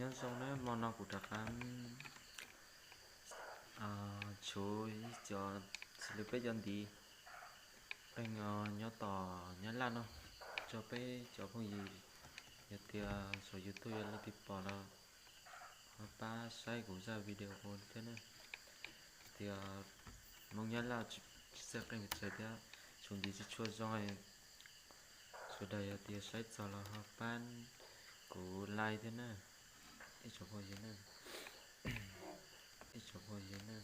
Nyob zoo na, hmo no kuv rov qab tshuv ib co xws li peb cov ntiv qeej nyob tom Nyab Laj no rau peb cov phooj ywg. Yog tias saum YouTube yog leej twg pom los ho pab saib kuv zaj video thiab na. Tias Hmoob Nyab Laj tsis txawj qeej txawj thiab tshuv ntiv tsis tshua zoo, sawv daws yog tias saib txog los ho pab kuv like thiab na, ib tsoom phooj ywg na, ib tsoom phooj ywg na.